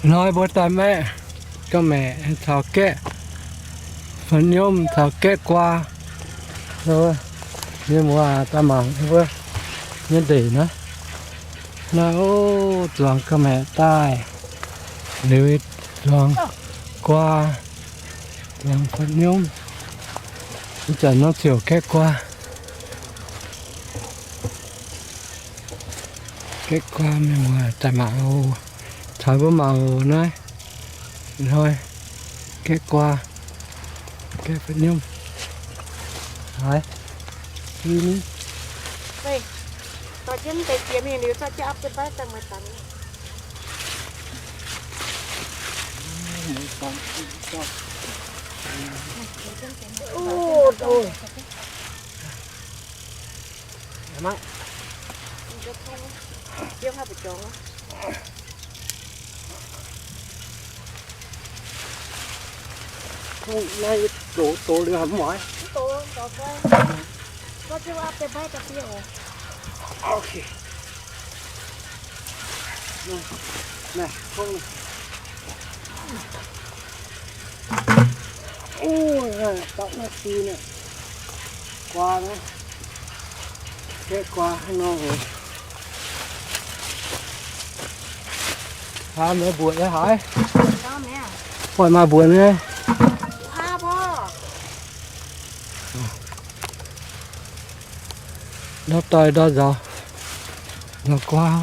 Hnoi mbuo daaih maeqv ga'maeqc caux gaeqv fa'nyomv caux gaeqv guaa. Mienh muoz daaih mangc mbuo nyei ndeic naaiv. Naaiv ov, zuangx ga'maeqc daaih, liuz zuangx guaa, zuangx fa'nyomv. Ih zanc nor ziouc gaeqv guaa. Gaeqv guaa, mienh muoz daaih mangc oc. Caux mbuo mangc oc naaiv. Hnoi gaeqv guaa, gaeqv fa'nyomv. Haiz, i ni. Naaiv dox, dox liuz haic mv muangx. Ok. Naaiv, naaiv, dauh naaiv si naaiv, guaa naaiv, gaeqv guaa hnangv nor oc. Haa, meih mbuoqc nyei haaix? Hoic maaih mbuoqc nyei. Ndortv doic ndortv nzaaux, nzaaux guaa.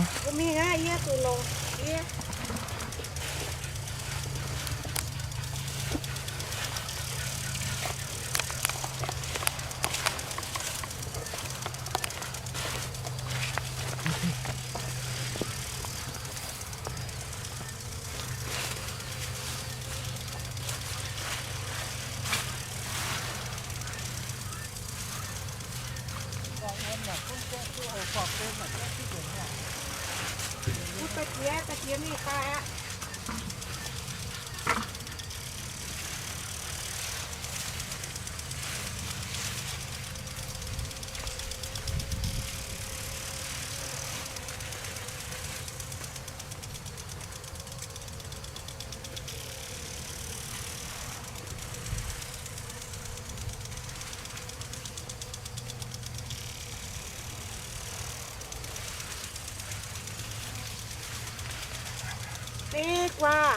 Gaeqv guaa.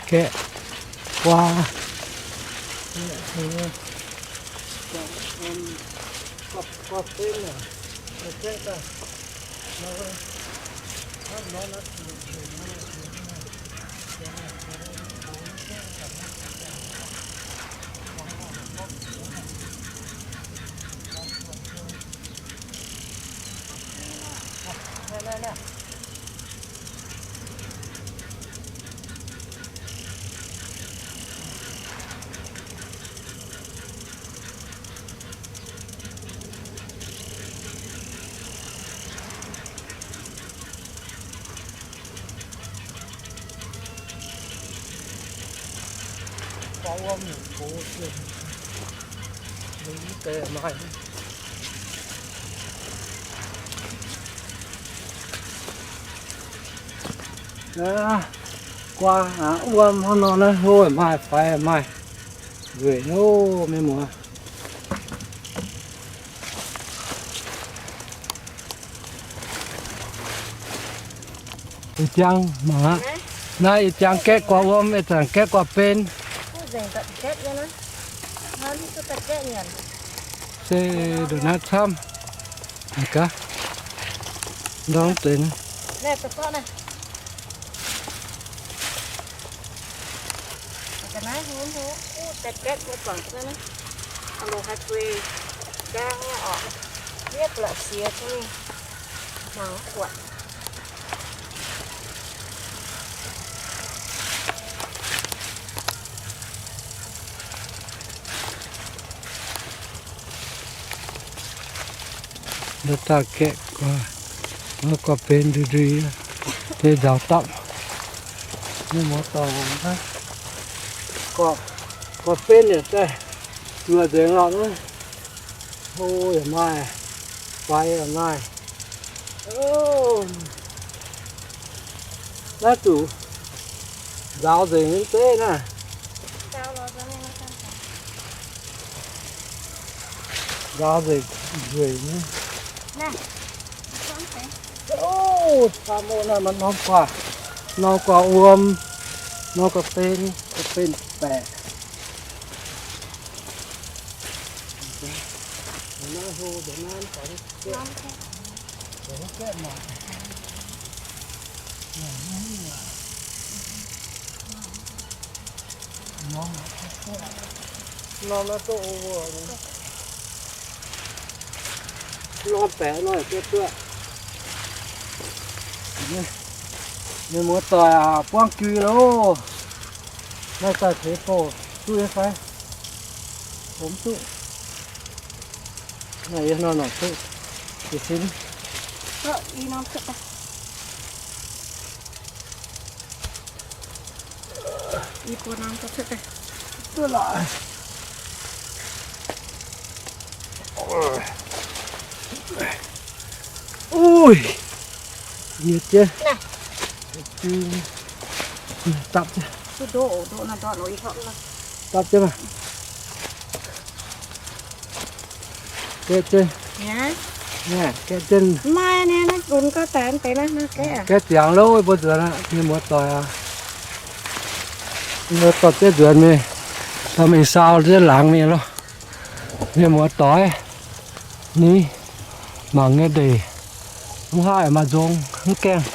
Gaeqv guaa. Guaa aqv, wuom hnangv nor naaiv hlo maaih faix maaih nzueic loh mienh muoz. Ih jangv mangc aqv. Naaiv ih jangv gaeqv guaax wuom, ih zanc gaeqv guaax ben. Se ndongc naaiv camv. Gaax, ndorm deix naaiv. Ndau daaih gaeqv guaax, guaax benx ndui ndui, deix nzaaux dapv. Mienh muoz-doic, guaax benx yaac daaih zuoqc nzengc lorqc. Hlo yaac maaih, faix yaac maaih. Naaiv zuqc nzaaux nzengc nyei zeiv naaiv. Nzaaux nzengc nzueic nyei. Camv naaiv maaih norm guaax, norm guaax wuom, norm guaax ben, guaax ben baeqc. Norm baeqc nor, mienh muoz-doic aac, buangv jui loh. Naaiv daaih teix bouh duqv nyei fai? Mv duqv. Naaiv yie nor nongc duqv. Jiez sin. Uix, nyiec jienv. Dapv jienv. Dapv jienv maah. Gaeqv jienv. Gaeqv jienv. Gaeqv ziangx loh, mbuo nzuonx aqv, mienh muoz-doic aac. Mbuo dorh jienv nzuonx mingh, dorh mingh saau jienv laangz mingh loh. Mienh muoz-doic, ni mangc nyei ndeic, mv haih maaih nzong, mv gaengh,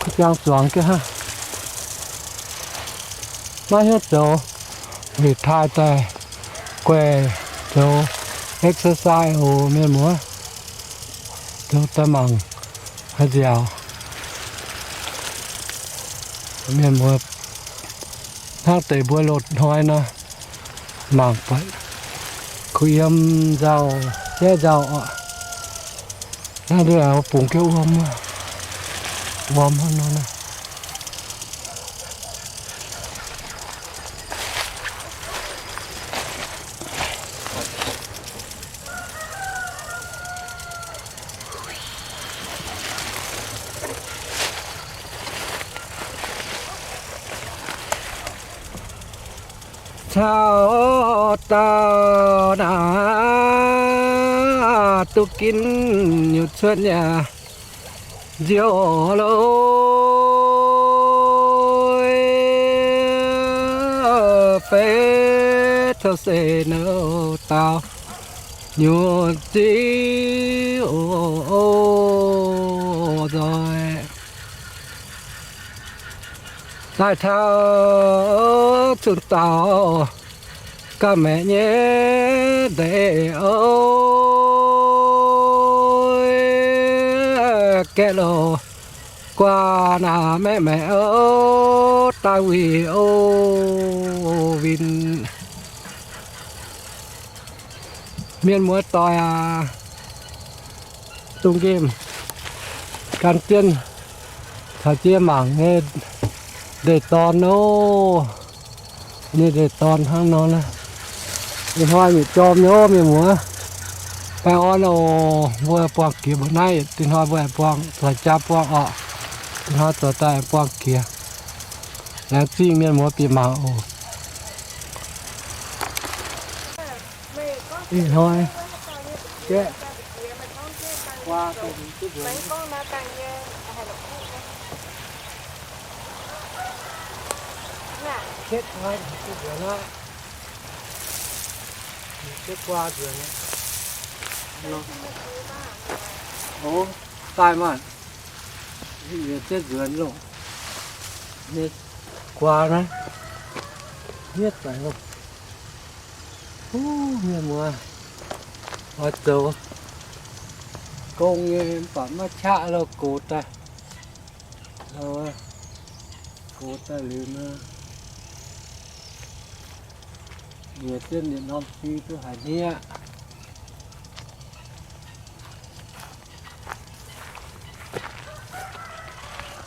mv jangx zuangx jienv hnangv. Maiv hiuv zoux, hec taaih daaih guaih zoux exercise oc mienh muoz. Zoux daaih mangc haaix nziaauc. Mienh muoz, hnangv deix mbuo loz-hnoi nor, mangc buatc kuh yiem nzauh, jaiv nzauh oc. Naaiv nduov bungx jienv wuom, wuom hnangv nor. Caux dauh naaic duqv ginv nyutc cuotv nyei nziouv lorqc. beiv tov se nouh dauh nyuoz ziv oc nzoih. Daaih taux zunh dauh gauh maeqc nyei ndeic oc. Gaeqv loh guaa naaic maeqc maeqc oc, daaih wuic oc win. Mienh muoz doic aac, dongh nqemh gan jienv caux jienv mangc nyei ndeic-dorn oc. Nyei ndeic-dorn hnangv nor naaiv. Ih hnoi nyic jorm nyei oc mienh muoz. Baengh orn oc, mbuo buangh jiex mbuo naaiv, ih hnoi mbuo aengx buangh, zoux jaa buangh orqc. Ih hnoi zoux daaih buangh jiex. Laengz zingh mienh muoz bieqc mangc oc. Ih hnoi gaeqv guaa, gaeqv guaa nzuonx. Oc, daaih maah. Yietc zieqv nzuonx loh. Nyei guaa naaiv hietv daic loh. Huv, mienh muoz, oix zoux gong nyei mv baac maiv qaqv loh, gox daaih. Gox daaih liuz nor, yietc zieqv yietc norm fing duqv haiz hniev.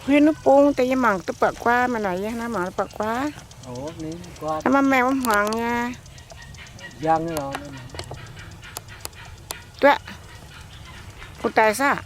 Huin wuov bung deix yie mangc duqv buatc guaa, maaih naaic yie hnangv mangc buatc guaa. Naaiv maaih maengh wuov hmuangx nyei. Duqv, bung daaih saah?